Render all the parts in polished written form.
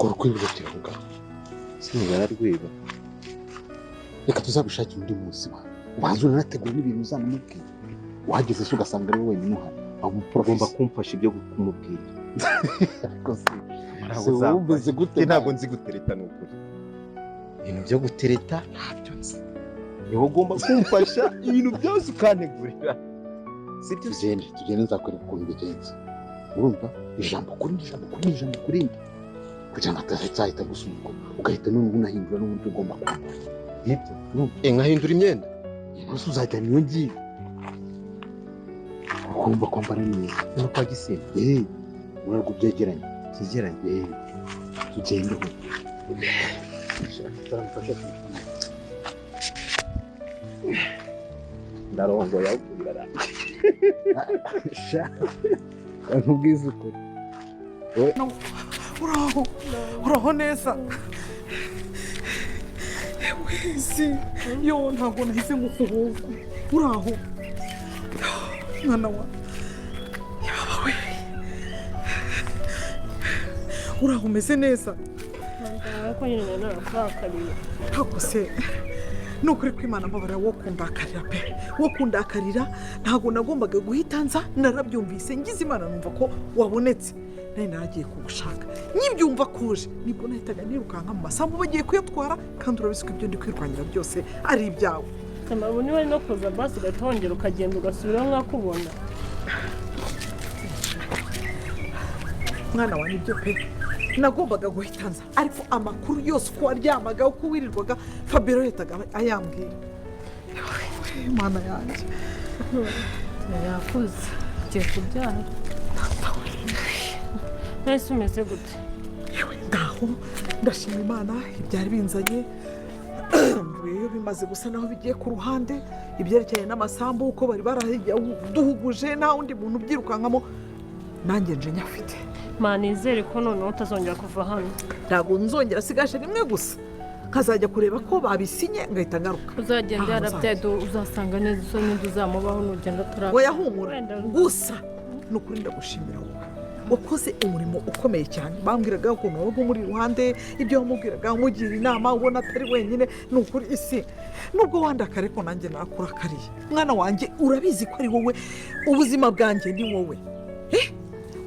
Urwo rwibura ngaho. Bararwiba. Reka tuzagushakira undi munsi wa ubanza unanategura n'ibintu uzanamubwira. Uhageze se ugasanga ari wowe wenyine uhari, aho Ugomba umuporofesi kumfasha ibyo kumubwira. Ariko se Ntabwo se wowe umeze gute? Ntabwo nzi gutereta, ni ukuri. Ibintu byo gutereta ntabyo nzi. Niho ugomba kumfasha ibintu byose, ukantegurira, sibyo? Tugende, tugende, nzakwereka ukuntu bigenza. Urumva, ijambo kuri ijambo kuri ijambo kuri rindi, kugira ngo atazahita gusunika, ugahita noneho unahindura n'uburyo ugomba kwambara. Nibyo. Nkahindura imyenda? Gusa uzajya niyo ngiyo, ugomba kwambara neza. No kwa Gisimba? Urarwo byegeranye. Byegeranye. Tugende ho. Ndarongoye ahubwo birarangiye. Sha, nkubwize ukuri. Uraho, uraho neza wese. Yo, ntabwo nahise ngusuhuza. Uraho mwana wa yaba we, uraho, umeze neza? Ariko nyine nari narakurakariye. Ntabwo se, ni ukuri kw'Imana, mbabarira wo kundakarira pe, wo kundakarira. Ntabwo nagombaga guhita nza, narabyumvise, ngize Imana numva ko wabonetse. Nari naragiye kugushaka, nkibyumva kuje nibwo nahitaga nirukanka mu masambu bagiye kuyatwara, kandi urabizi ko ibyo ndi kwirwanira byose ari ibyawe. Ubu niba ari no kuza basi ugahita wongera ukagenda ugasubiraho nkakubona. Mwana wa, nibyo pe, nagombaga guhita nza, ariko amakuru yose, uko waryamaga, uko wirirwaga, Fabiola yahitaga ayambwira. Mana yanjye! Yakuze, ugiye kubyara. Nahise umeze gute? Yewe, ngaho ndashima Imana. Ibyari binzanye mvuyeyo bimaze gusa naho bigiye ku ruhande, ibyerekeranye n'amasambu uko bari baraduhuguje, nta wundi muntu ubyirukankamo, nanjye nje nyafite. Manizere ko noneho utazongera kuva hano. Ntabwo nzongera, sigaje rimwe gusa nkazajya kureba ko babisinye, ngahita ngaruka. Uzagenda Aha, yarabyaye, uzasanga neza usa n'undi uzamubaho nugenda atarabyaye. Oya, humura. Wenda. Gusa ni ukuri ndagushimira wowe wakoze umurimo ukomeye cyane. Bambwiraga ukuntu wabaga umuri iruhande, ibyo wamubwiraga, umugira inama, ubona atari wenyine. Ni ukuri isi, nubwo wandakare ko nanjye nakurakariye, mwana wanjye, urabizi ko ari wowe ubuzima bwanjye, ni wowe.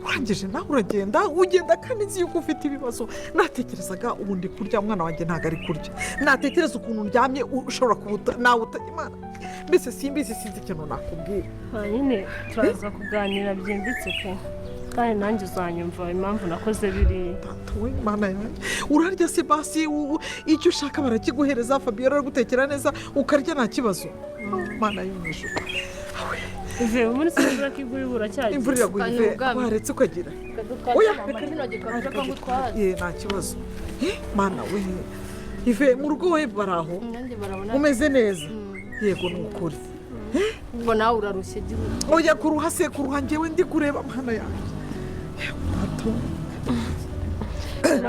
Urangije nawe uragenda, ugenda kandi nzi yuko ufite ibibazo. Natekerezaga ubu ndi kurya, umwana wanjye ntabwo ari kurya. Natekereza ukuntu ndyamye, ushobora kubuta nawe Imana, mbese simbizi, sinzi ikintu nakubwira. Nyine turaza kuganira byimbitse pe, kandi nanjye uzanyumva impamvu nakoze biriya. Tata we, Mana yanjye! Urarya se basi? Icyo ushaka barakiguhereza? Fabiola aragutekera neza ukarya, nta kibazo? Mana yo mu ijuru! Ive muri se, imvura ko iguye buracyagiye. Imvura iraguye. Kanya Ive, ubwami. waretse ukagira. Oya, Oya, kino gikapu reka ngutwaze. Ye, nta kibazo. Mana we! Ive, mu rugo we bari aho? Nanjye barabona. Umeze neza? Yego, ni ukuri. Ubwo nawe urarushye, gira Oya, kuruha se, kuruha njyewe ndi kureba. Mana yanjye! Yewe, data we.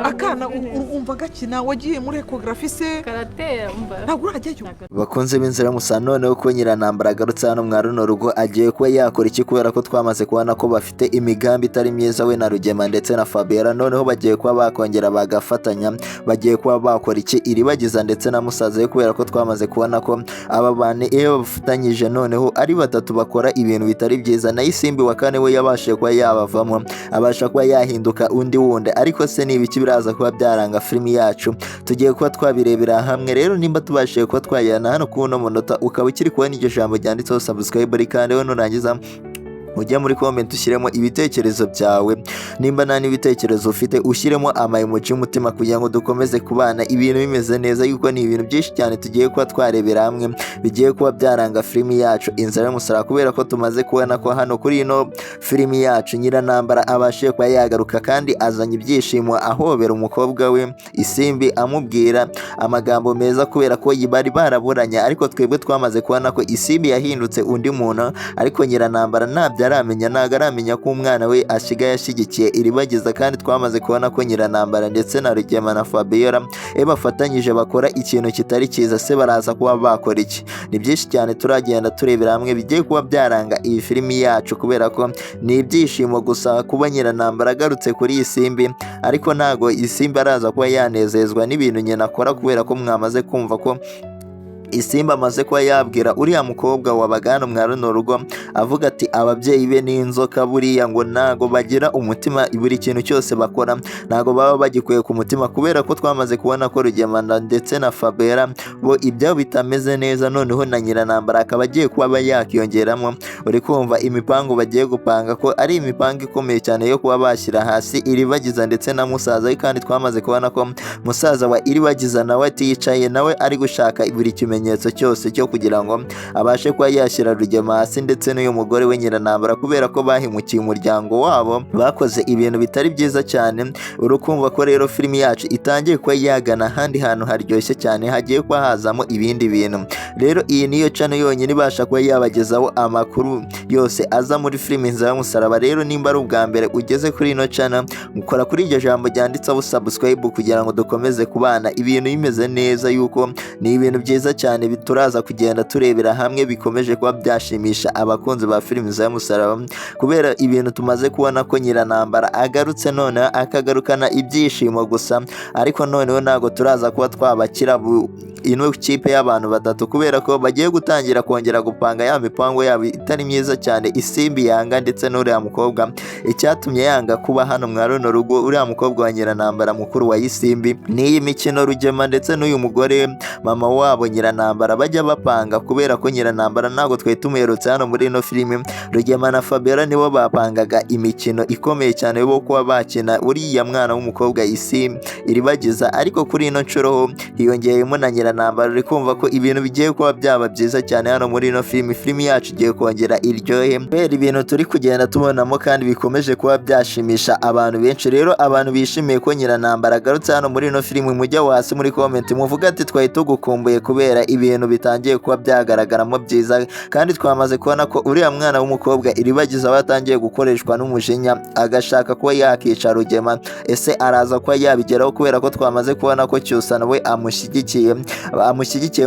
Akana umva gakina, wagiye muri échographie se? Karatera umva. Ntabwo urajyayo? Bakunze b'inzira musa, noneho ko Nyirantambara agarutse hano mwa runo rugo, agiye kuba yakora iki? Kubera ko twamaze kubona ko bafite imigambi itari myiza, we na Rugema ndetse na Fabiola. Noneho bagiye kuba bakongera bagafatanya, bagiye kuba bakora iki, Iribagiza ndetse na musaza we? Kubera ko twamaze kubona ko aba bantu iyo bafatanyije noneho ari batatu bakora ibintu bitari byiza. Nayo Isimbi wa kane we yabashije kuba yabavamo, abasha kuba yahinduka undi wundi. Ariko se ni ibiki biraza kuba byaranga filimi yacu? Tugiye kuba twabirebera hamwe. Rero nimba tubashije kuba twajyana hano kuri uno munota, ukaba ukiri kubona iryo jambo ryanditseho subscribe, kandi we nurangiza ujye muri comment ushyiremo ibitekerezo byawe. Nimba nta n'ibitekerezo ufite, ushyiremo ama emoji y'umutima kugira ngo dukomeze kubana ibintu bimeze neza, yuko ni ibintu byinshi cyane tugiye kuba twarebera hamwe bigiye kuba byaranga filimi yacu Inzira y'Umusaraba. Kubera ko tumaze kubona ko hano kuri ino filimi yacu Nyirantambara abashije kuba yagaruka, kandi azanye ibyishimo, ahobera umukobwa we Isimbi, amubwira amagambo meza, kubera ko bari baraburanye. Ariko twebwe twamaze kubona ko Isimbi yahindutse undi muntu, ariko Nyirantambara ntabyo. Ntabyo aramenya, ntabwo aramenya ko umwana we asigaye ashyigikiye Iribagiza. Kandi twamaze kubona ko Nyiranambara ndetse na Rugema na Fabiola bafatanyije bakora ikintu kitari cyiza. Se baraza kuba bakora iki? Ni byinshi cyane turagenda turebera hamwe bigiye kuba byaranga iyi filimi yacu, kubera ko ni ibyishimo gusa kuba Nyiranambara agarutse kuri iyi Simbi. Ariko ntago Isimbi araza kuba yanezezwa n'ibintu nyina akora, kubera ko mwamaze kumva ko Isimba amaze kuba yabwira uriya mukobwa wabaga hano mwa runo rugo, avuga ati ababyeyi be ni inzoka, buriya ngo ntago bagira umutima, buri kintu cyose bakora ntago baba bagikuye ku mutima, kubera ko twamaze kubona ko Rugemana ndetse na Fabera bo ibyabo bitameze neza. Noneho na Nyiranambara akaba agiye kuba yakiyongeramo. Uri kumva imipango bagiye gupanga ko ari imipango ikomeye cyane yo kuba bashyira hasi Iribagiza ndetse na musaza we. Kandi twamaze kubona ko musaza wa Iribagiza nawe atiyicaye, nawe ari gushaka buri kimenyetso cyose cyo kugira ngo abashe kuba yashyira Rugema hasi ndetse n'uyu mugore we Nyiranambara, kubera ko bahemukiye umuryango wabo, bakoze ibintu bitari byiza cyane. Urukumva ko rero filimi yacu itangiye kuba yagana ahandi hantu haryoshye cyane, hagiye kuba hazamo ibindi bintu. Rero iyi niyo channel yonyine ibasha kuba yabagezaho amakuru yose aza muri filimi Inzira y'Umusaraba. Rero nimba ari ubwa mbere ugeze kuri ino channel, ukora kuri iryo jambo ryanditseho subscribe kugira ngo dukomeze kubana ibintu bimeze neza, yuko ni ibintu byiza cyane turaza kugenda turebera hamwe bikomeje kuba byashimisha abakunzi ba filimi z'Umusaraba, kubera ibintu tumaze kubona ko Nyiranambara agarutse, noneho akagarukana ibyishimo gusa. Ariko noneho ntabwo turaza kuba twabakira ino kipe y'abantu batatu, kubera ko bagiye gutangira kongera gupanga ya mipango yabo itari myiza cyane. Isimbi yanga ndetse n'uriya mukobwa, icyatumye yanga kuba hano mwa runo rugo, uriya mukobwa wa Nyiranambara mukuru wa Isimbi, n'iyi mikino Rugema ndetse n'uyu mugore mama wabo Nyiranambara bajya bapanga, kubera ko Nyiranambara ntabwo twari tumuherutse hano muri ino filimi. Rugema na Fabiola nibo bapangaga imikino ikomeye cyane yo kuba bakina uriya mwana w'umukobwa Isimbi Iribagiza. Ariko kuri ino nshuro ho hiyongeyemo na Nyiranambara. Uri kumva ko ibintu bigiye kuba byaba byiza cyane hano muri ino filimi. Filimi yacu igiye kongera iryohe kubera ibintu turi kugenda tubonamo kandi bikomeje kuba byashimisha abantu benshi. Rero abantu bishimiye ko Nyiranambara agarutse hano muri ino filimi, mujya hasi muri comment muvuga ati twari tugukumbuye, kubera ibintu bitangiye kuba byagaragaramo byiza. Kandi twamaze kubona ko uriya mwana w'umukobwa Iribagiza aba atangiye gukoreshwa n'umujinya, agashaka kuba yakica Rugema. Ese araza kuba yabigeraho? Kubera ko twamaze kubona ko Cyusa nawe amushyigikiye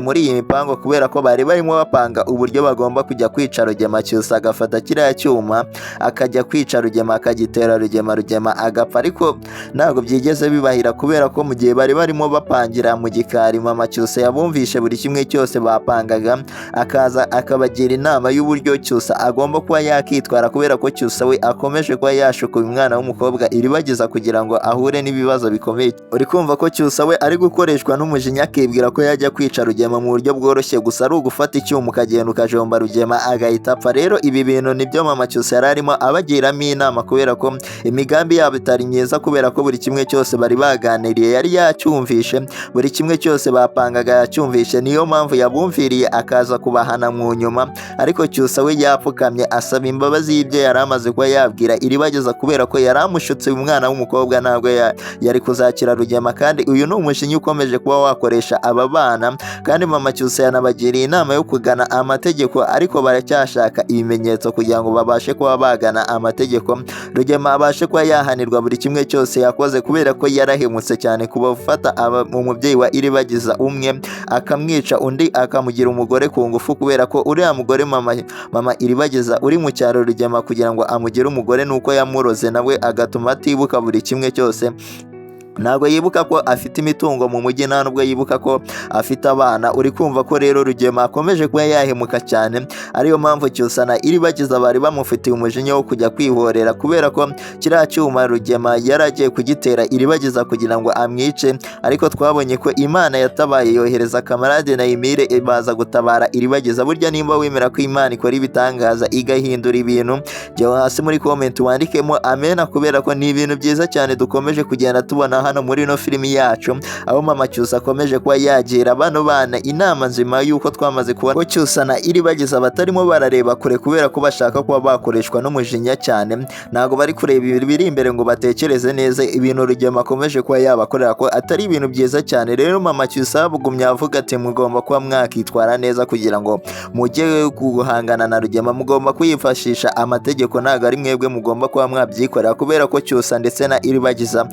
muri iyi mipango, kubera ko bari barimo bapanga uburyo bagomba kujya kwica Rugema. Cyusa agafata kiriya cyuma akajya kwica Rugema, akagitera Rugema, Rugema agapfa. Ariko ntabwo byigeze bibahira, kubera ko mu gihe bari barimo bapangira mu gikari, mama Cyusa yabumvishe buri kimwe cyose bapangaga, akaza akabagira inama y'uburyo Cyusa agomba kuba yakitwara, kubera ko Cyusa we akomeje kuba yashuka uyu mwana w'umukobwa Iribagiza kugira ngo ahure n'ibibazo bikomeye. Uri kumva ko Cyusa we ari gukoreshwa n'umujinya, akibwira ko yajya kwica Rugema mu buryo bworoshye gusa ari ugufata icyuma ukagenda ukajomba Rugema agahita apfa. Rero ibi bintu nibyo mama Cyusa yari arimo abagiramo inama, kubera ko imigambi yabo itari myiza, kubera ko buri kimwe cyose bari baganiriye yari yacyumvishe, buri kimwe cyose bapangaga yacyumvishe. Niyo mpamvu yabumviriye akaza kubahana mu nyuma. Ariko Cyusa we yapfukamye asaba imbabazi y'ibyo yari amaze kuba yabwira Iribagiza, kubera ko yari amushutse umwana w'umukobwa, ntabwo yari kuzakira Rugema. Kandi uyu ni umujinya ukomeje kuba wakoresha aba bana. Kandi mama Cyusa yanabagiriye inama yo kugana amategeko, ariko baracyashaka ibimenyetso kugira ngo babashe kuba bagana amategeko, Rugema abashe kuba yahanirwa buri kimwe cyose yakoze, kubera ko yarahemutse cyane kuba ufata umubyeyi wa Iribagiza umwe akamwica, undi akamugira umugore ku ngufu, kubera ko uriya mugore mama Iribagiza uri mu cyaro, Rugema kugira ngo amugire umugore nuko yamuroze nawe agatuma atibuka buri kimwe cyose. Ntabwo yibuka ko afite imitungo mu mujyi, nta nubwo yibuka ko afite abana. Uri kumva ko rero Rugema akomeje kuba yahemuka cyane, ariyo mpamvu Cyusa na Iribagiza bari bamufitiye umujinya wo kujya kwihorera, kubera ko kiriya cyuma Rugema yari agiye kugitera Iribagiza kugira ngo amwice. Ariko twabonye ko Imana yatabaye, yohereza Kamarade na Emile baza gutabara Iribagiza. Burya nimba wemera ko Imana ikora ibitangaza igahindura ibintu, jya hasi muri comment wandikemo amena, kubera ko ni ibintu byiza cyane dukomeje kugenda tubona. hano muri ino filimi yacu, aho mama Cyusa akomeje kuba yagira bano bana inama nzima y'uko twamaze kubona ko Cyusa na Iribagiza batarimo barareba kure, kubera ko bashaka kuba bakoreshwa n'umujinya cyane. Ntabwo bari kureba ibiri imbere ngo batekereze neza ibintu Rugema akomeje kuba yabakorera, ko atari ibintu byiza cyane. Rero mama Cyusa bugumya avuga ati mugomba kuba mwakitwara neza kugira ngo mujye guhangana na Rugema, mugomba kwifashisha amategeko, ntabwo ari mwebwe mugomba kuba mwabyikorera, kubera ko Cyusa ndetse na Iribagiza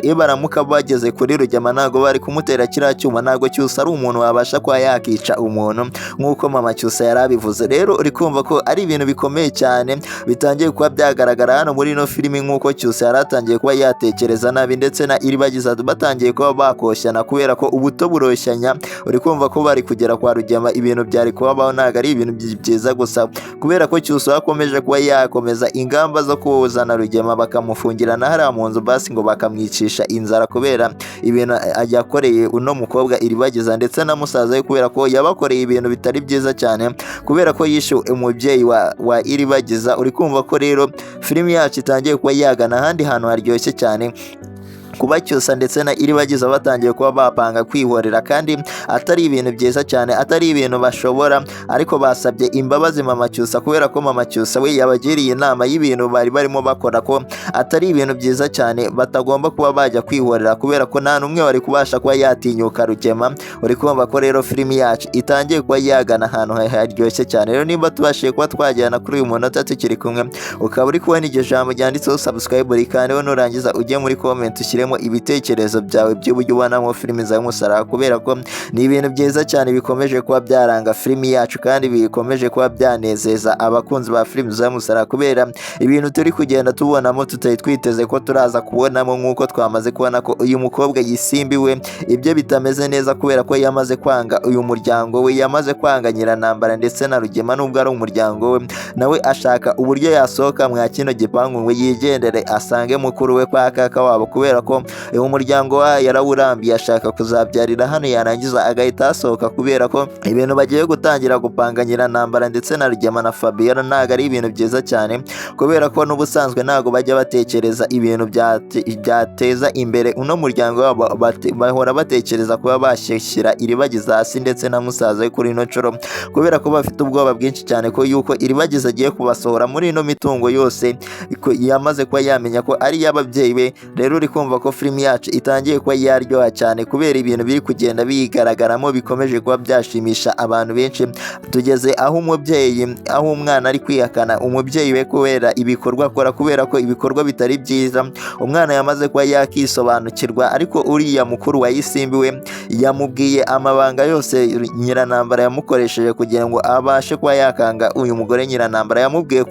iyo baramuka bageze kuri Rugema ntabwo bari kumutera kiriya cyuma. Ntabwo Cyusa ari umuntu wabasha kuba yakica umuntu nk'uko mama Cyusa yari abivuze. Rero uri kumva ko ari ibintu bikomeye cyane bitangiye kuba byagaragara hano muri ino filimi, nk'uko Cyusa yari atangiye kuba yatekereza nabi ndetse na Iribagiza batangiye kuba bakoshyana, kubera ko ubuto buroshyanya. Uri kumva ko bari kugera kwa Rugema ibintu byari kubabaho ntabwo ari ibintu byiza gusa, kubera ko Cyusa akomeje kuba yakomeza ingamba zo kuzana Rugema bakamufungirana hariya mu nzu, basi ngo bakamwicisha inzara kubera ibintu yakoreye uno mukobwa Iribagiza ndetse na musaza we, kubera ko yabakoreye ibintu bitari byiza cyane, kubera ko yishe umubyeyi wa Iribagiza. Uri kumva ko rero filimi yacu itangiye kuba yagana ahandi hantu haryoshye cyane, kuba Cyusa ndetse na Iribagiza batangiye kuba bapanga kwihorera, kandi atari ibintu byiza cyane, atari ibintu bashobora. Ariko basabye imbabazi mama Cyusa, kubera ko mama Cyusa we yabagiriye inama y'ibintu bari barimo bakora ko atari ibintu byiza cyane, batagomba kuba bajya kwihorera, kubera ko nta n'umwe wari kubasha kuba yatinyuka Rugema. Uri kumva ko rero filimi yacu itangiye kuba yagana ahantu haryoshye cyane. Rero nimba tubashije kuba twajyana kuri uyu munota tukiri kumwe, ukaba uri kubona iryo jambo ryanditseho subscribe, kandi nurangiza ujye muri comment ushyiremo ibitekerezo byawe by'uburyo ubonamo filimi za Musaraba, kubera ko ni ibintu byiza cyane bikomeje kuba byaranga filimi yacu, kandi bikomeje kuba byanezeza abakunzi ba filimi za Musaraba, kubera ibintu turi kugenda tubonamo tutari twiteze ko turaza kubonamo, nk'uko twamaze kubona ko uyu mukobwa yisimbiwe ibyo bitameze neza, kubera ko yamaze kwanga uyu muryango we, yamaze kwanga Nyirantambara ndetse na Rugema, nubwo ari umuryango we, nawe ashaka uburyo yasohoka mwa kino gipangu ngo yigendere asange mukuru we kwa kaka wabo, kubera ko uyu muryango wa yarawurambiye, ashaka kuzabyarira hano yarangiza agahita asohoka, kubera ko ibintu bagiye gutangira gupanga Nyirantambara ndetse na Rugema na Fabiola ntabwo ari ibintu byiza cyane, kubera ko n'ubusanzwe ntabwo bajya batekereza ibintu byateza imbere uno muryango wabo, bahora batekereza kuba bashyira Iribagiza hasi ndetse na musaza we kuri ino nshuro, kubera ko bafite ubwoba bwinshi cyane ko yuko Iribagiza agiye kubasohora muri ino mitungo yose yamaze kuba yamenya ko ari iy'ababyeyi be. Rero uri kumva ko filimi yacu itangiye kuba yaryoha cyane, kubera ibintu biri kugenda bigaragaramo bikomeje kuba byashimisha abantu benshi. Tugeze aho umubyeyi, aho umwana ari kwihakana umubyeyi we kubera ibikorwa akora, kubera ko ibikorwa bitari byiza umwana yamaze kuba yakisobanukirwa. Ariko uriya mukuru wa Isimbi we yamubwiye amabanga yose Nyirantambara yamukoresheje kugira ngo abashe kuba yakanga uyu mugore. Nyirantambara yamubwiye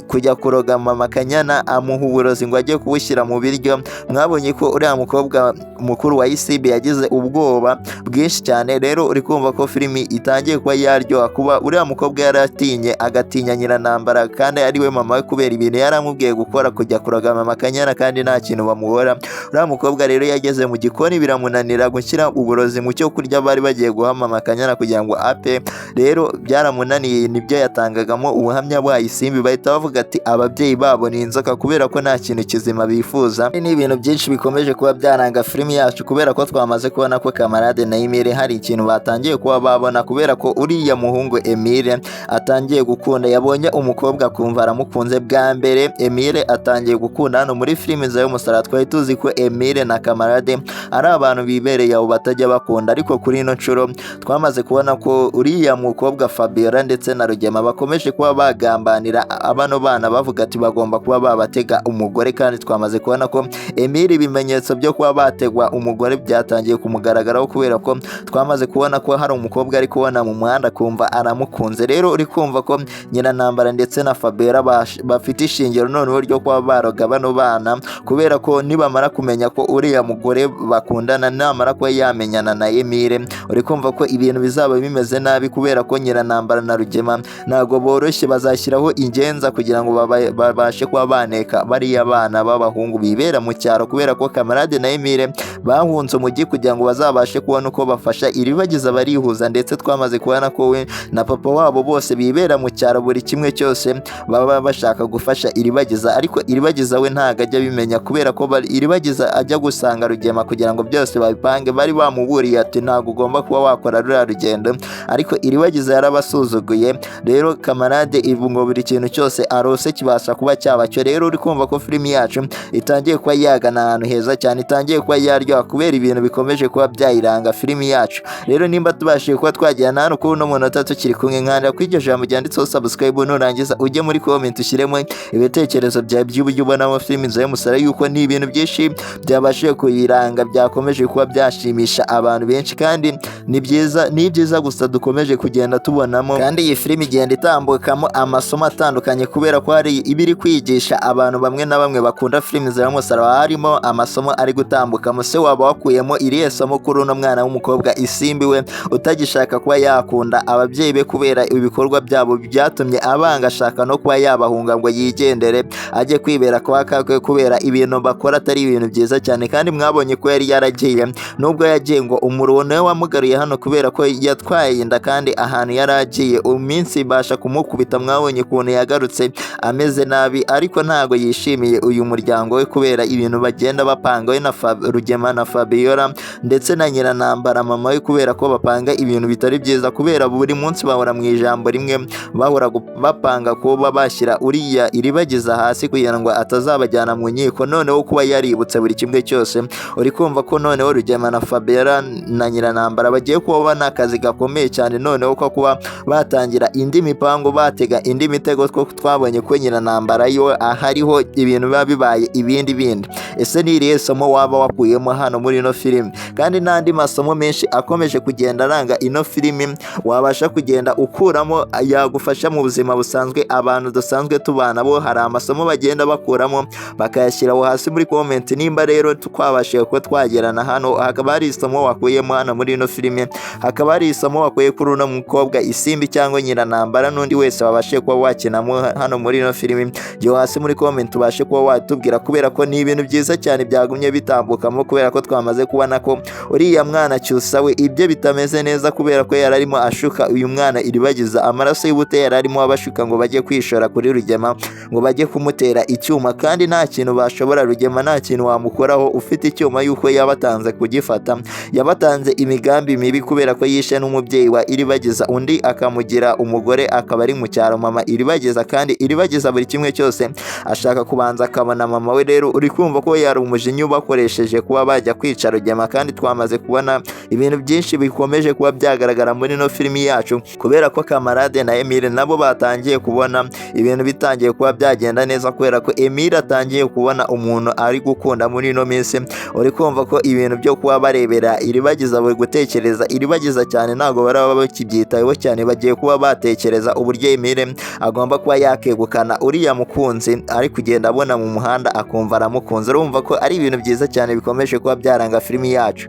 kujya kuroga mama Kanyana, amuha uburozi ngo ajye kubushyira mu biryo. Mwabonye ko uriya mukobwa mukuru wa Isimbi yagize ubwoba bwinshi cyane. Rero uri kumva ko filimi itangiye kuba yaryoha, kuba uriya mukobwa yaratinye agatinya Nyirantambara kandi ari we mama we, kubera ibintu yaramubwiye gukora, kujya kuroga mama Kanyana kandi nta kintu bamuhora. Uriya mukobwa rero yageze mu gikoni biramunanira gushyira uburozi mu cyo kurya bari bagiye guha mama Kanyana kugira ngo apfe. Rero byaramunaniye, nibyo yatangagamo ubuhamya bwa Isimbi, bahita bavuga ati ababyeyi babo ni inzoka, kubera ko nta kintu kizima bifuza. Ni ibintu byinshi bikomeje kuba byaranga filimi yacu, kubera ko twamaze kubona ko Kamarade na Emile hari ikintu batangiye kuba babona, kubera ko uriya muhungu Emile atangiye gukunda, yabonye umukobwa akumva aramukunze bwa mbere. Emile atangiye gukunda hano muri filimi za Umusaraba. Twari tuzi ko Emile na Kamarade ari abantu bibereye aho batajya bakunda, ariko kuri ino nshuro twamaze kubona ko uriya mukobwa Fabiola ndetse na Rugema bakomeje kuba bagambanira bano bana, bavuga ati bagomba kuba babatega umugore. Kandi twamaze kubona ko Emile ibimenyetso byo kuba bategwa umugore byatangiye kumugaragaraho, kubera ko twamaze kubona ko hari umukobwa ari kubona mu muhanda akumva aramukunze. Rero uri kumva ko Nyirantambara ndetse na Fabiola bafite ishingiro noneho ryo kuba baroga bano bana, kubera ko nibamara kumenya ko uriya mugore bakundana namara kuba yamenyana na Emile, uri kumva ko ibintu bizaba bimeze nabi, kubera ko Nyirantambara na Rugema ntabwo boroshye, bazashyiraho ingenza kugira ngo babashe kuba baneka bariya bana b'abahungu bibera bibera mu cyaro, kubera ko Kamarade na Emile bahunze umujyi kugira ngo bazabashe kubona uko bafasha Iribagiza. Barihuza, ndetse twamaze kubona ko we na papa wabo bose bibera mu cyaro, buri kimwe cyose baba bashaka gufasha Iribagiza, ariko Iribagiza we ntabwo ajya abimenya, kubera ko Iribagiza ajya gusanga Rugema kugira ngo byose babipange. Bari bamuburiye ati ntabwo ugomba kuba wakora ruriya rugendo, ariko Iribagiza yarabasuzuguye. Rero Kamarade ibu ngo buri kintu cyose arose kibasha kuba cyaba cyo. Rero uri kumva ko filimi yacu itangiye kuba yagana ahantu heza cyane, itangiye kuba yaryoha kubera ibintu bikomeje kuba byayiranga filimi yacu. Rero nimba tubashije kuba twagirana hano kuri uno munota tukiri kumwe, nkanda kuri iryo jambo ryanditseho subscribe, nurangiza ujye muri comment ushyiremo ibitekerezo byawe by'uburyo ubonamo filimi Inzira y'Umusaraba, yuko ni ibintu byinshi byabashije kuyiranga, byakomeje kuba byashimisha abantu benshi, kandi ni byiza, ni ibyiza gusa dukomeje kugenda tubonamo. Kandi iyi filimi igenda itambukamo amasomo atandukanye, kubera ko hari ibiri kwigisha abantu bamwe na bamwe bakunda filimi Inzira y'Umusaraba, harimo amasomo ari gutambukamo. Se waba wakuyemo irihe somo kuri uno mwana w'umukobwa Isimbi, we utagishaka kuba yakunda ababyeyi be kubera ibikorwa byabo byatumye abanga, ashaka no kuba yabahunga ngo yigendere ajye kwibera kwa kakwe, kubera ibintu bakora atari ibintu byiza cyane? Kandi mwabonye ko yari yaragiye, nubwo yagiye ngo umuruho nawe wamugaruye hano, kubera ko yatwaye inda, kandi ahantu yari agiye iminsi ibasha kumukubita. Mwabonye ukuntu yagarutse ameze nabi, ariko ntago yishimiye uyu muryango we kubera ibintu bagenda bapanga, we na Rugema na Fabiola ndetse na Nyiranambara mama we, kubera ko bapanga ibintu bitari byiza, kubera buri munsi bahora mu ijambo rimwe, bahora bapanga kuba bashyira uriya Iribagiza hasi kugira ngo atazabajyana mu nkiko. Noneho kuba yaributse buri kimwe cyose, uri kumva ko noneho Rugema na Fabiola na Nyiranambara bagiye kuba babona akazi gakomeye cyane, noneho ko kuba batangira indi mipango, batega indi mitego, two twabonye ko Nyiranambara yo ahariho ibintu biba bibaye ibindi bindi. Ese ni irihe somo waba wakuyemo hano muri ino filimi? Kandi n'andi masomo menshi akomeje kugenda aranga ino filimi wabasha kugenda ukuramo yagufasha mu buzima busanzwe. Abantu dusanzwe tubana bo hari amasomo bagenda bakuramo bakayashyira aho hasi muri comment. Nimba rero twabashije kuba twagerana hano, hakaba hari isomo wakuyemo hano muri ino filimi, hakaba hari isomo wakuye kuri uno mukobwa Isimbi cyangwa Nyiranambara n'undi wese wabashije kuba wakinamo hano muri ino filimi, jya hasi muri comment ubashe kuba watubwira, kubera ko ni ibintu byiza cyane byagumye bitambukamo, kubera ko twamaze kubona ko uriya mwana Cyusa we ibye bitameze neza, kubera ko yari arimo ashuka uyu mwana Iribagiza amaraso y'ubute, yari arimo abashuka ngo bajye kwishora kuri Rugema ngo bajye kumutera icyuma, kandi nta kintu bashobora. Rugema nta kintu wamukoraho ufite icyuma, yuko yabatanze kugifata, yabatanze imigambi mibi, kubera ko yishe n'umubyeyi wa Iribagiza, undi akamugira umugore, akaba ari mu cyaro mama Iribagiza, kandi Iribagiza buri kimwe cyose ashaka kubanza akabona mama we. Rero uri kumva ko yari umujinya ubakoresheje kuba bajya kwica Rugema. Kandi twamaze kubona ibintu byinshi bikomeje kuba byagaragara muri ino filimi yacu, kubera ko Kamarade na Emile nabo batangiye kubona ibintu bitangiye kuba byagenda neza, kubera ko Emile atangiye kubona umuntu ari gukunda muri ino minsi. Uri kumva ko ibintu byo kuba barebera Iribagiza, bari gutekereza Iribagiza cyane, ntabwo baraba bakibyitayeho cyane, bagiye kuba batekereza uburyo Emile agomba kuba yakegukana uriya mukunzi ari kugenda abona mu muhanda akumva aramukunze. Urumva ko ari ibintu byiza cyane bikomeje kuba byaranga filimi yacu.